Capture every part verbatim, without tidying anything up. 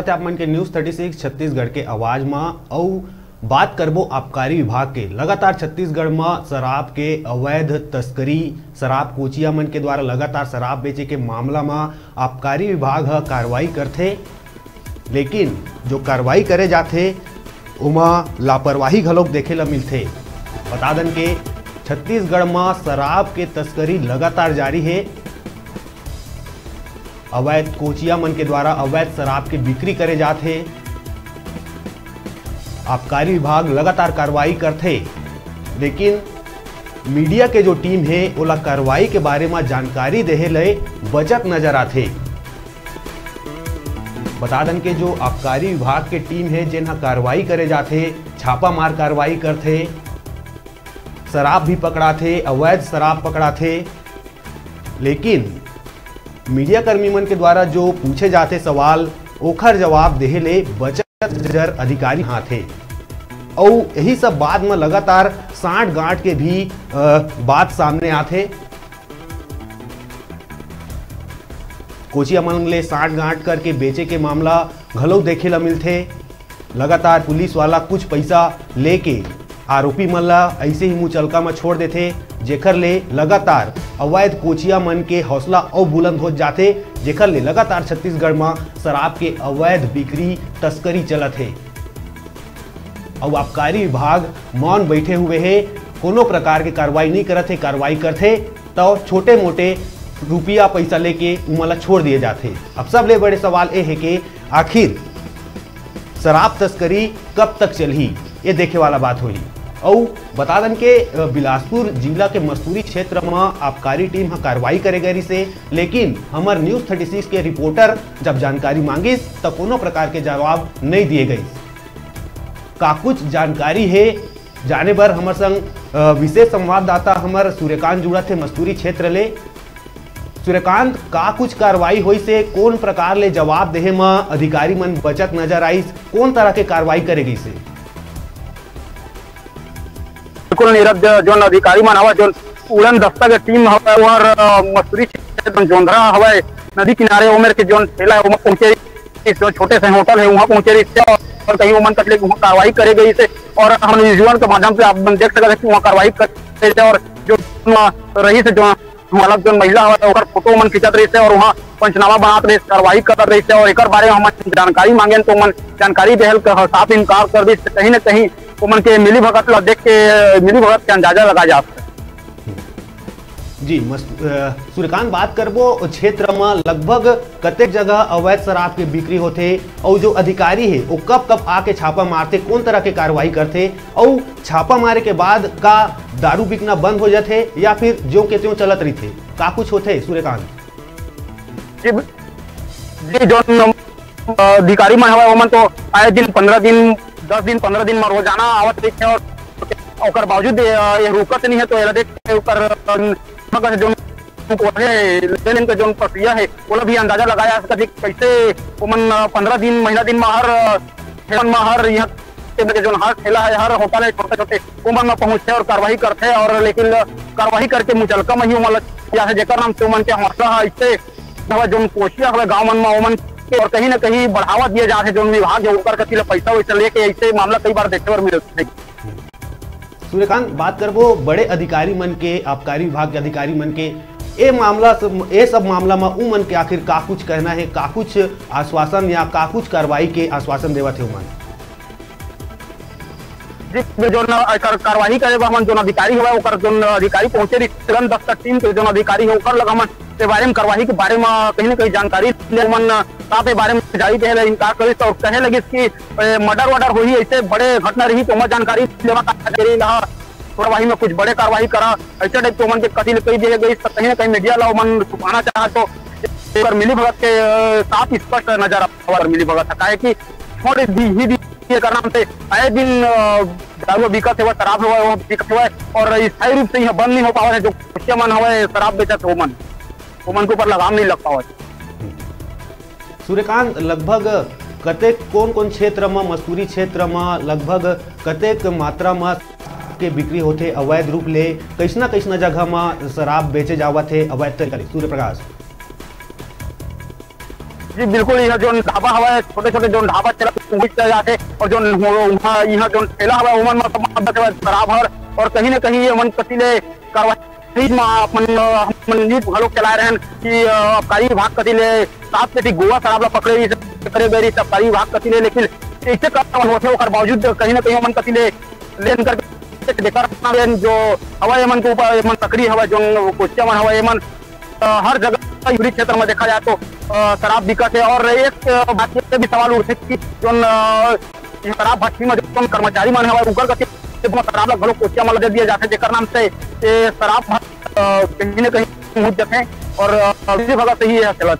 आप मन के न्यूज़ थर्टी सिक्स छत्तीसगढ़ के आवाज म। अउ बात करबो आबकारी विभाग के। लगातार छत्तीसगढ़ म शराब के अवैध तस्करी, शराब कोचिया मन के द्वारा लगातार शराब बेचे के मामला म आबकारी विभाग ह कार्रवाई करथे, लेकिन जो कार्रवाई करे जाथे, ओमा लापरवाही घलोक देखे ल मिलथे। बता दन के छत्तीसगढ़ म शराब के तस्करी लगातार जारी हे। अवैध कोचिया मन के द्वारा अवैध शराब के बिक्री करे जात हे। आबकारी विभाग लगातार कार्रवाई करथे, लेकिन मीडिया के जो टीम हे, ओला कार्रवाई के बारे म जानकारी देहे ले बचत नजर आथे। बता दन के जो आबकारी विभाग के टीम हे, जेन ह कार्रवाई करे जाथे, छापा मार कार्रवाई करथे, शराब भी पकड़ाथे, अवैध शराब पकड़ाथे, लेकिन मीडिया कर्मी मन के द्वारा जो पूछे जाथे सवाल, ओखर जवाब देहे ले बचत नजर अधिकारी हाथे। अउ यही सब बात म लगातार सांठ गांठ के भी, अ, बात सामने आथे। कोचिया मन ले सांठ गांठ करके बेचे के मामला घलो देखे ल मिलथे। लगातार पुलिस वाला कुछ पैसा लेके आरोपी मन ला ऐसे ही मुचलका म छोड़ देथे, जेखर ले लगातार अवैध कोचिया मन के हौसला अउ बुलंद होत जाथे, जेखर ले लगातार छत्तीसगढ़ म शराब के अवैध बिक्री, तस्करी चलत हे। अउ आबकारी विभाग मौन बैठे हुए हे, कोनो प्रकार के कार्रवाई नहीं करत हे। कार्रवाई करथे तो छोटे मोटे रुपया पैसा लेके उमन ला छोड़ दिए जाथे। अब सबले बड़े सवाल ए हे कि आखिर शराब तस्करी कब तक चलही, ये देखे वाला बात होही। अउ बता दन के, अ, बिलासपुर जिला के मस्तूरी क्षेत्र म आबकारी टीम ह कार्रवाई करे गए रिहिसे, लेकिन हमर न्यूज़ थर्टी सिक्स के रिपोर्टर जब जानकारी मांगिस, त कोनो प्रकार के जवाब नहीं दिए गइस। का कुछ जानकारी हे, जाने बर हमर संग, अ, विशेष संवाददाता हमर सूर्यकांत जुड़त हे मस्तूरी क्षेत्र ले। सूर्यकांत, का कुछ कार्रवाई होइस हे? कोन प्रकार ले जवाब देहे म अधिकारी मन बचत नजर आइस? कोन तरह के कार्रवाई करे गइस हे? बिल्कुल नीरज, जोन अधिकारी मन हवय, जोन उड़न दस्ता के टीम हवय, ओहर, अ, मस्तूरी क्षेत्र जोंधरा हवय, नदी किनारे ओमेर के जोन ठेला हे, ओमा पहुंचे, जो छोटे से होटल हे, वहां पहुंचे रहिस हे और कहीं ओमन कति ले वहां कार्रवाई करे गइस हे। और हमन विजुअल के माध्यम से आप मन देख सकत हे कि वहां कार्रवाई करे गइस हे और जो, अ, रहिस हे, जो मालक जोन महिला हवय, ओकर फोटो ओमन खींचत रहिस हे और वहां पंचनामा बनात रहिस, कार्रवाई करत रहिस हे और एकर बारे में हमन जानकारी मांगेन, तो ओमन जानकारी देहल के साफ इनकार कर दिस। कहीं न कहीं ओमन के मिली भगत ला देख के, मिली भगत के अंदाजा लगाए जा सकत हे। जी, मस्त-, अ, सूर्यकांत, बात करबो क्षेत्र म लगभग कतेक जगह अवैध शराब के बिक्री होथे, अउ जो अधिकारी हे, वो कब-कब आके छापा मारथे, कोन तरह के कार्रवाई करथे, अउ छापा मारे के बाद का दारू बिकना बंद हो जाथे या फिर ज्यों के त्यों चलत रहिथे? का कुछ होथे, सूर्यकांत? जी, जी, जोन, अ, अधिकारी मन हवय, ओमन तो आए दिन पंद्रह दिन, दस दिन, पंद्रह दिन म रोजाना आवत रहिथे और ओकर बावजूद, अ, ये रुकत नहीं है, तो एला देख के ओकर, अ, जोन, जोन प्रक्रिया है, ओला भी अंदाजा लगाया जा सकत है कि कैसे ओमन, अ, पंद्रह दिन, महीना दिन म हर, अ, ठेला म हर यहाँ के जोन हर ठेला है, हर होटल है, छोटे-छोटे, ओमन म पहुंचथे और कार्रवाई करथे और लेकिन कार्रवाई करके मुचलका म ही ओमन ल, या है जेकर नाम से ओमन के हौसला है, इससे हवय, जोन कोचिया हवय गांव मन म ओमन के, और कहीं न कहीं बढ़ावा दिए जात हे, जोन विभाग हे ओकर कति ले पैसा वैसा लेके ऐसे मामला कई बार देखे बर मिलत हे। सूर्यकांत, बात करबो बड़े अधिकारी मन के, आबकारी विभाग के अधिकारी मन के, ए मामला स-, ए सब मामला म उमन के आखिर का कुछ कहना हे, का कुछ आश्वासन या का कुछ कार्रवाई के आश्वासन देवत हे उमन? जी, जोन एकर कार्रवाई करे बर हमन जोन अधिकारी हवय, ओकर जोन अधिकारी पहुंचे रहिस, उड़न दस्ता टीम के जोन अधिकारी हे, ओकर लग हमन ए बारे में, कार्रवाई के बारे में कहीं न कहीं जानकारी ले, ओमन साफ ए बारे में जानकारी देहे ले इनकार करिस और कहे लगिस कि, ए, मर्डर वर्डर होही, ऐसे बड़े घटना रही तो ओमा जानकारी लेवा का देरी रहा, थोड़ा वही में कुछ बड़े कार्रवाई करा, ऐसे टाइप के ओमन के कथी ले कही दिए गई, तो कहीं न कहीं मीडिया ला ओमन छुपाना चाहत, तो एकर मिली भगत के, ए, साफ स्पष्ट नजर आवा मिली भगत, काहे कि थोड़े दी ही दी एकर नाम से आए दिन, अ, दारू बिकत हवय, शराब हवय, वो बिकत हवय और स्थायी रूप से यह बंद नहीं हो पावत है। जो कोचिया मन हवय, शराब बेचत हे, ओमन, ओमन के ऊपर लगाम नहीं लग पावत। सूर्यकांत, लगभग कतेक, कोन-कोन क्षेत्र म, मस्तूरी क्षेत्र म लगभग कतेक मात्रा म के बिक्री होथे अवैध रूप ले? कइसना-कइसना जगह म शराब बेचे जावत हे अवैध तरीका ले? सूर्य प्रकाश। जी बिल्कुल, यह जोन ढाबा हवय, छोटे-छोटे जोन ढाबा चलत उही चल जाथे, और जोन हो-, उहाँ, इहाँ जोन ठेला हवय, ओमन म सब शराब हर, और कहीं न कहीं ये मन कति ले कार्रवाई म अपन, अ, हमन न्यूज घलोक चलाए रहन कि, अ, आबकारी विभाग कति ले सात पेटी गोवा शराब ला पकड़े रहिस, करे गए रहिस आबकारी विभाग कति ले, लेकिन ऐसे कार्रवाई होथे, ओकर बावजूद कहीं न कहीं ओमन कति ले लेन करके देकर जो हवय, एमन के ऊपर, एमन सक्रिय हवय, जोन कोचिया मन हवय, एमन अ, हर जगह यूपी क्षेत्र में देखा जाए तो, अ, शराब बिकत हे। और एक, अ, बात ये भी सवाल उठथे कि जोन, अ, ये शराब भट्टी में जोन कर्मचारी मन हवय, उनकर कति शराब ला घलो कोचिया मन ला दे दिया जाथे, जेकर नाम से ये शराब भट्टी, अ, कहीं ना कहीं मुहूर्त जथे और, अ, इसी वजह से ही यह चलत।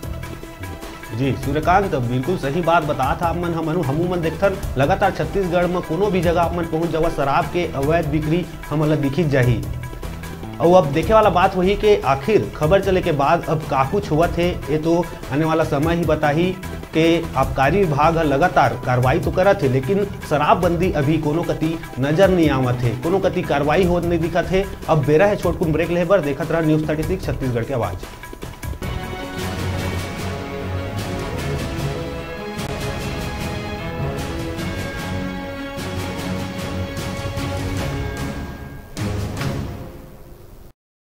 जी सूर्यकांत, बिल्कुल सही बात बतात हव आप मन। हमन, हमू मन देखथन लगातार छत्तीसगढ़ में कोनो भी जगह आप मन पहुंच जावा, शराब के अवैध बिक्री हमन ला दिखित जाही। अउ अब देखे वाला बात होही के आखिर खबर चले के बाद अब का कुछ होवत हे, ये तो आने वाला समय ही बताही। के आबकारी विभाग ह लगातार कार्रवाई तो करत हे, लेकिन शराबबंदी अभी कोनो कति नजर नहीं आवत हे, कोनो कति कार्रवाई होत नहीं दिखत हे। अब बेरा हे छोटकुन ब्रेक लेहे बर। देखत रहा न्यूज थर्टी सिक्स छत्तीसगढ़ के आवाज।